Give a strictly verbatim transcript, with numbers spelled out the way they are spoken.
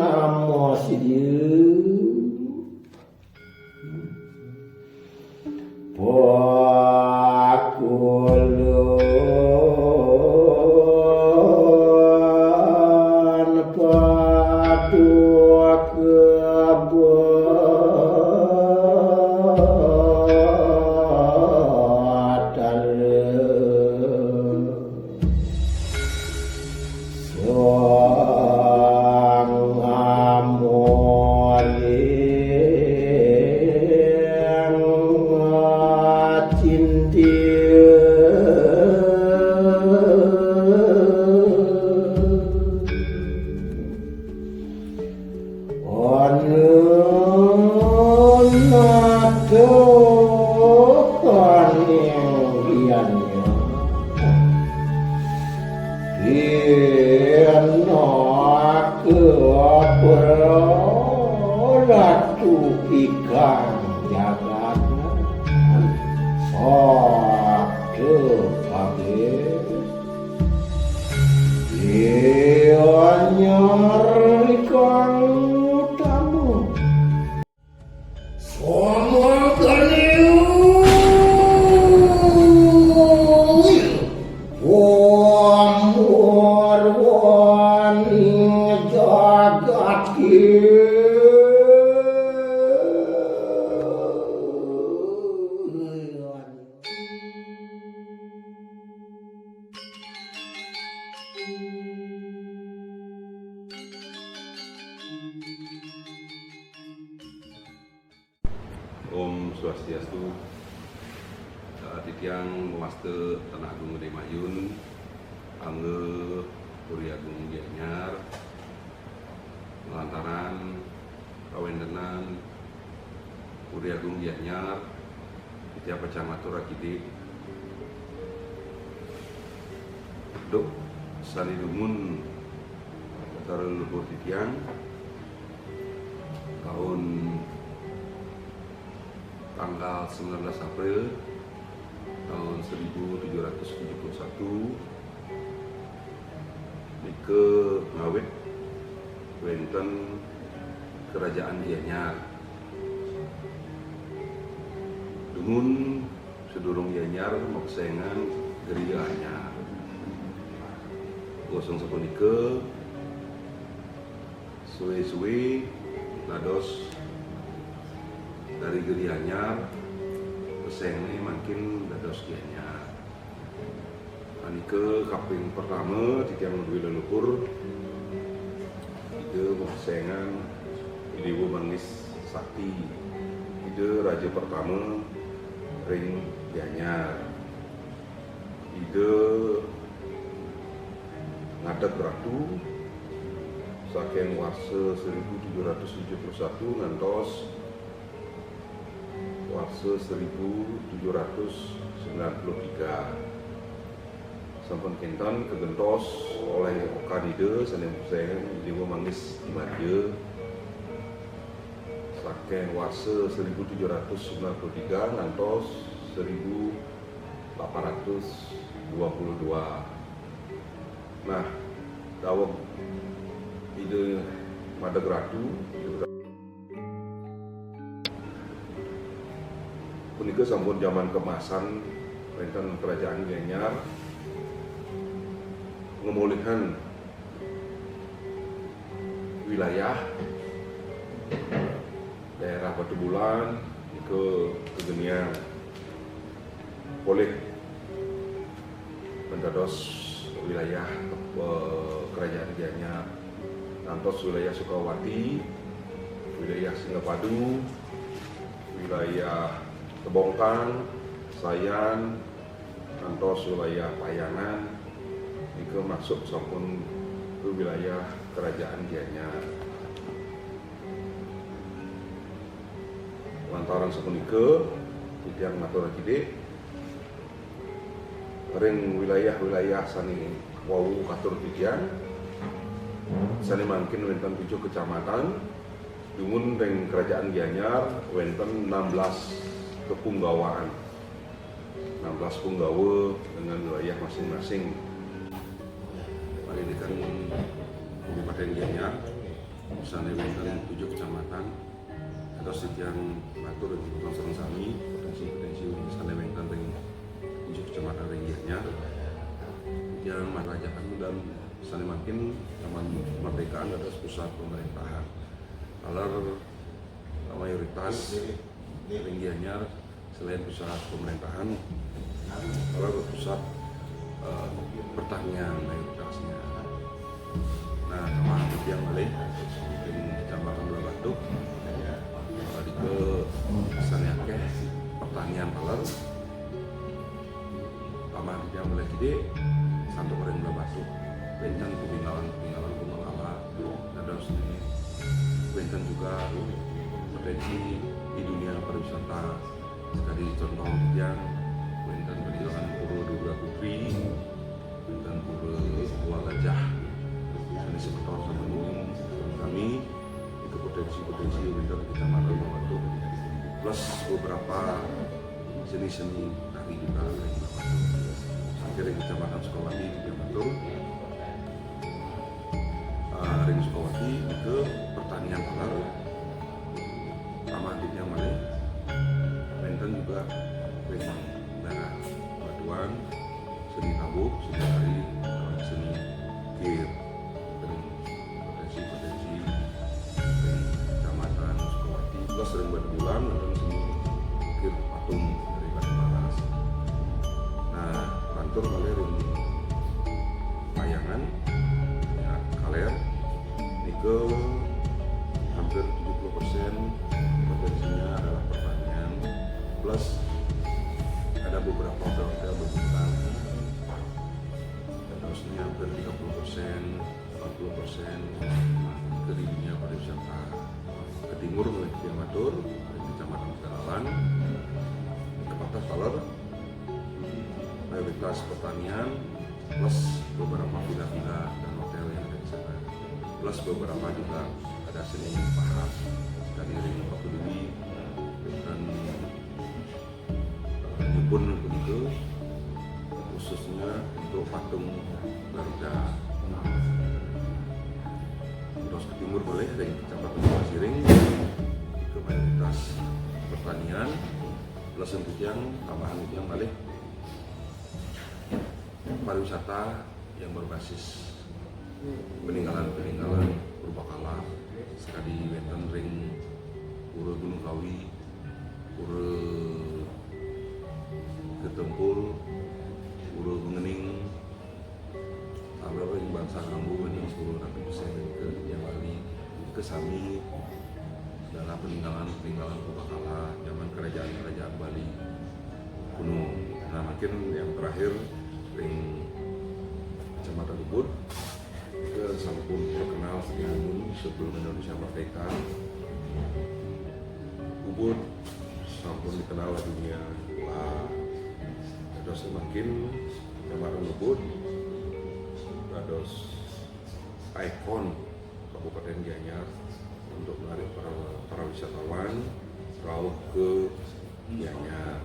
Amos Dieu. Pakulun paduka batara. Sang amoring cintia. Anu nado paning liannya. Pinaka para ratu pikang jagat. Sada kabeh. Gianyar ikang utama. Samangkaniu pamurwaning jagat. Om Swastiastu. Eh, titiang mawasta Tanah Agung Gede Mayun, angga Puri Agung Gianyar, lantaran kawentenan Puri Agung Gianyar, titiang pacang matur akidik. Duk sané dumun para leluhur titiang, taun tanggal sembilan belas April taun seribu tujuh ratus tujuh puluh satu, nika ngawit wénten Kerajaan Gianyar. Dumun sadurung Gianyar mapesengan griya anyar. Kosong sapunika, suwé-suwé dados dari griya anyar, pesengné mangkin dados Gianyar. Anika kaping pertama titiang madué leluhur, Ida mapesengan Déwa Manggis Sakti, Ida Raja Pertama ring Gianyar. Ida ngadeg ratu saking warsa seribu tujuh ratus tujuh puluh satu ngantos warsa seribu tujuh ratus sembilan puluh tiga. Sampun kénten kagentos olih okan Ida sané mapesengan Déwa Manggis Madya saking warsa seribu tujuh ratus sembilan puluh tiga ngantos seribu delapan ratus dua puluh dua. Nah, daweg Ida madeg ratu, punika sampun jaman kemasan wénten Kerajaan Gianyar ngamolihang wilayah daerah Batubulan nika kageniang polih dados wilayah, eh, Kerajaan Gianyar, ngantos wilayah Sukawati, wilayah Singapadu, wilayah Tebongkang, Sayan, ngantos wilayah Payangan, nika masuk sampun ke wilayah Kerajaan Gianyar. Lantaran sapunika, titiang matur akidik ring wilayah-wilayah sané wau katur titiang, sané mangkin wénten tujuh kecamatan, dumun ring Kerajaan Gianyar wénten enam belas kepunggawaan, enam belas punggawa dengan wilayah masing-masing. Parindikan Kabupatén Gianyar. Sané wénten tujuh kecamatan, dados titiang matur ring sareng sami, potensi-potensi sané wénten ring tujuh kecamatan ring Gianyar. Titiang matur ajakan dan sané mangkin Taman Kemerdekaan dados pusat pemerintahan. Taler mayoritas ring Gianyar selain pusat pemerintahan, taler pusat eh, pertanian mayoritasnya. Nah, kama titiang malih ring Kecamatan Blahbatuh, eh, dika sané akéh pertanian taler. Kama titiang malih gedé, santukan ring Blahbatuh, wénten ketinggalan-ketinggalan pemakalan, dados wénten juga potensi di dunia pariwisata. Sekadi contoh titiang, wénten paningalan Pura Durga Putri, wénten Pura Gua Gajah. Sané semeton sami sami, itu potensi-potensi wénten Kecamatan Blahbatuh, plus beberapa seni-seni tari juga. Akhirnya Kecamatan Sukawati di Kecamatan, eh, ring Sukawati ke pertanian taler. Sama adiknya malih, wénten juga ring daerah Batuan, seni tabuh, seni tari, seni ukir, ring potensi-potensi ring Kecamatan Sukawati, plus ring Batubulan, wénten seni ukir patung dari Batu Paras. Nah, lantur malih ring Payangan, ya, Kaler, nika hampir tujuh puluh persen potensinya adalah pertanian, plus ada beberapa hotel-hotel berkembang. Terus ini hampir tiga puluh persen, empat puluh persen ke di dunia pariwisata. Ke timur, malih titiang matur, di Kecamatan Pelawan, tepatnya taler mayoritas pertanian, plus beberapa villa-villa dan hotel yang ada di sana, plus beberapa juga ada seni pahat. Sekadi ring Paku Dewi dan eh, nyumbun punika, khususnya untuk patung Garuda. Terus ke timur malih ring Kecamatan Siring, ke mayoritas pertanian, plus titiang tambahan titiang malih pariwisata yang berbasis peninggalan-peninggalan purbakala, sekadi wénten ring Pura Gunung Kawi, Pura Getempul, Pura Bengening, taler ring Bangsa Kambu, wénten Pura Ratu Besé, nika titiang lali, nika sami adalah peninggalan-peninggalan purbakala zaman kerajaan-kerajaan Bali kuno. Nah, mungkin yang terakhir ring Kecamatan Ubud, nika sampun terkenal saking dumun sebelum Indonesia merdeka. Ubud sampun dikenal di dunia. Wah, dados mangkin Kecamatan Ubud dados ikon Kabupaten Gianyar untuk menarik para, para wisatawan rauh ke Gianyar.